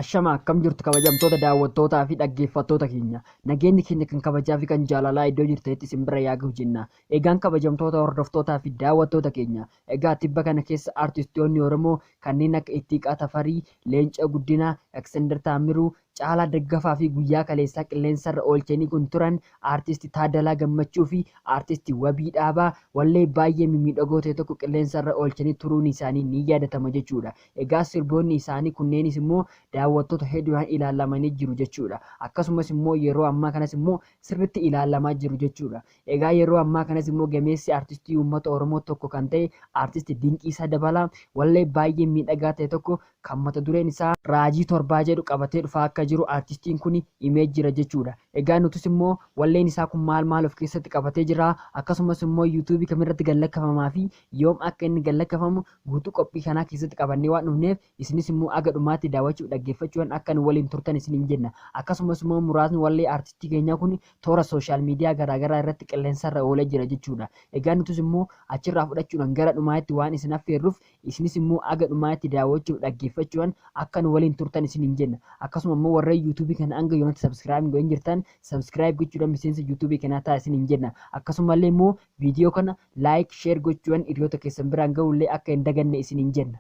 Ashama akkam jirtu kabajamtoota daawwattootaa fi dhaggeeffattoota keenya. Nageenyi keenya kan kabajaa fi kan jaalalaa iddoo jirtanitti isin bira yaa gahu jenna. Egaan kabajamtoota hordoftootaa fi daawwattoota keenya. Egaa tibba kana keessa artistoonni Oromoo kanneen akka Ittiiqaa Tafarii, Leencoo Guddinaa, Eksender Taammiruu, Caalaa Daggafaa fi guyyaa kaleessaa qilleensarra oolchanii kun turan Aartisti Taaddalaa Gammachuu fi Aartisti Wabii Dhaabaa wallee baay'ee mimmiidhagoo ta'e tokko qilleensarra oolchanii turuun isaanii ni yaadatama jechuudha. Egaa sirboonni isaanii kunneenis immoo daawwattoota hedduudhaan ilaalamanii jiru jechuudha. Akkasumas immoo yeroo ammaa kanas immoo sirriitti ilaalamaa jiru jechuudha. Egaa yeroo ammaa kanas immoo gameessi aartistii uummata Oromoo tokko kan ta'e Aartisti Dinqiisaa Dabalaa wallee baay'ee miidhagaa ta'e tokko kan mata dureen isaa Raajii Torbaa jedhu qabatee dhufaa akka jiru aartistiin kun himee jira jechuudha. Egaa nutis immoo walleen isaa kun maal maal of keessatti qabatee jira, akkasumas immoo yuutuubii kamirratti gad lakkafamaa fi yoom akka inni gad lakkafamu guutuu qophii kanaa keessatti qabannee waan dhufneef isinis immoo aga dhumaatti daawwachuuf dhaggeeffachuudhaan akka nu waliin turtan isiniin jenna. Akkasumas immoo muraasni wallee aartistii keenyaa kun toora sooshaal miidiyaa garaagaraa irratti qilleensarra oolee jira jechuudha. Egaa nutis immoo achirraa fudhachuudhaan gara dhumaatti waan isin affeerruuf isinis immoo aga dhumaatti daawwachuuf dhaggeeffachuudhaan akka nu waliin turtan isiniin jenna. Akkasuma immoo warreen yuutuubii kana hanga yoonatti subscribe hin godhin jirtan subscribe gochuudhaan miseensa yuutuubii kanaa ta'a isiniin jenna. Akkasumallee immoo viidiyoo kana like, share gochuudhaan hiriyoota keessan biraan ga'uullee akka hin daganne isiniin jenna.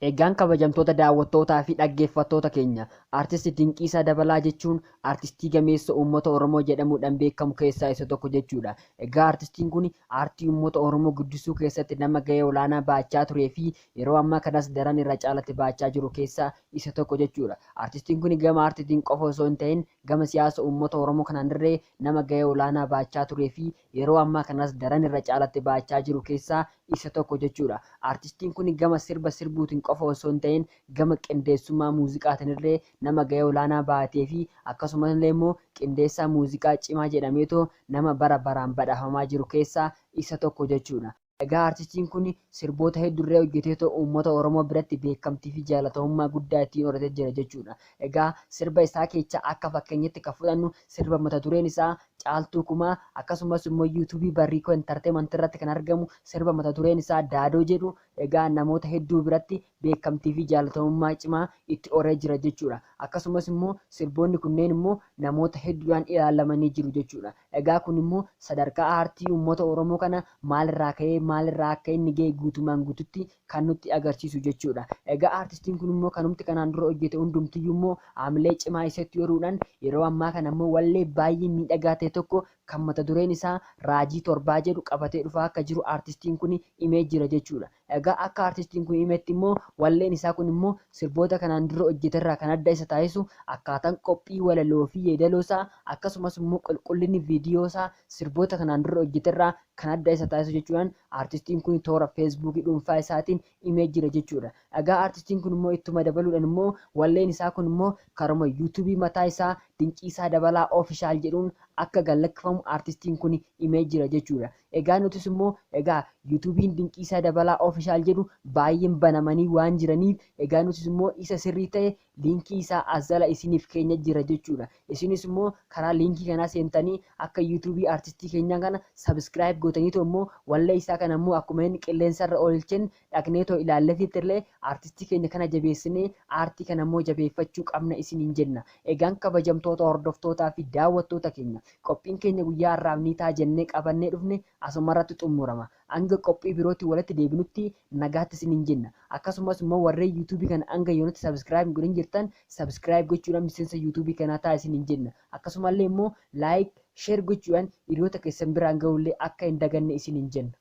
Egaan kabajamtoota daawwattootaa fi dhaggeeffattoota keenya, Aartisti Dinqiisaa Dabalaa jechuun aartistii gameessa uummata Oromoo jedhamuudhaan beekamu keessaa isa tokko jechuudha. Egaa aartistiin kun aartii uummata Oromoo guddisuu keessatti nama gahee olaanaa bahachaa turee fi yeroo ammaa kanas daran irra caalatti bahachaa jiru keessaa isa tokko jechuudha. Aartistiin kun gama aartiitiin qofa osoo hin ta'in gama siyaasa uummata Oromoo kanaan illee nama gahee olaanaa bahachaa turee fi yeroo ammaa kanas daran irra caalatti bahachaa jiru keessaa isa tokko jechuudha. Aartistiin kun gama sirba sirbuutiin qofa osoo hin ta'in gama qindeessummaa muuziqaatiin illee nama gahee olaanaa bahatee fi akkasumallee immoo qindeessaa muuziqaa cimaa jedhameetoo nama bara baraan badhaafamaa jiru keessaa isa tokko jechuudha. Egaa aartistiin kun sirboota hedduurree hojjeteetoo uummata Oromoo biratti beekamtii fi jaalatamummaa guddaa ittiin horatee jira jechuudha. Egaa sirba isaa keessaa akka fakkeenyatti kan fudhannu sirba mata dureen isaa Caaltuu Kumaa, akkasumas immoo yuutuubii Barriikoo Entertainment irratti kan argamu sirba mata dureen isaa Daadoo jedhu egaa namoota hedduu biratti beekamtii fi jaalatamummaa cimaa itti horee jira jechuudha. Akkasumas immoo sirboonni kunneen immoo namoota hedduudhaan ilaalamanii jiru jechuudha. Egaa kun immoo sadarkaa aartii uummata Oromoo kana maalirraa ka'ee maalirraa akka inni ga'e guutumaan guututti kan nutti agarsiisu jechuudha. Egaa aartistiin kun immoo kanumti kanaan dura hojjete hundumtiyyuu immoo haamilee cimaa isatti horuudhaan yeroo ammaa kana immoo wallee baay'ee miidhagaa ta'e tokko kan mata dureen isaa Raajii Torbaa jedhu qabatee dhufaa akka jiru aartistiin kun himee jira jechuudha. Egaa akka aartistiin kun himetti immoo walleen isaa kun immoo sirboota kanaan dura hojjeterraa kan adda isa taasisu akkaataan qophii walaloo fi yeedaloo isaa, akkasumas immoo qulqullinni viidiyoo isaa sirboota kanaan dura hojjeterraa kan adda isa taasisu jechuudhaan aartistiin kun toora feesbuukii dhuunfaa isaatiin himee jira jechuudha. Egaa aartistiin kun immoo ittuma dabaluudhaan immoo walleen isaa kun immoo karuma yuutuubii mataa isaa Dinqiisaa Dabalaa Official jedhuun akka gad lakkifamu aartistiin kun himee jira jechuudha. Egaa nutis immoo egaa yuutuubiin Dinqiisaa Dabalaa Official jedhu baay'een banamanii waan jiraniif egaa nutis immoo isa sirrii ta'e liinkii isaa as jala isiniif keenya jira jechuudha. Isinis immoo karaa liinkii kanaa seentanii akka yuutuubii aartistii keenyaa kana subscribe gootaniitu immoo wallee isaa kana immoo akkuma inni qilleensarra oolchen dhaqneetoo ilaallefitti illee aartistii keenya kana jabeessinee aartii kana immoo jabeeffachuu qabna isiniin jenna. Egaan kabajamtoota hordoftootaa fi daawwattoota keenya, qophiin keenya guyyaa har'aaf ni ta'a jennee qabannee dhufne asumarratti xumurama. Hanga qophii birootti walitti deebinutti nagaatti isiniin jenna. Akkasumas immoo warreen yuutuubii kana hanga yoonatti subscribe hin godhin jirtan subscribe gochuudhaan miseensa yuutuubii kanaa ta'a isiniin jenna. Akkasumallee immoo like, share gochuudhaan hiriyoota keessan biraan ga'uullee akka hin daganne isiniin jenna.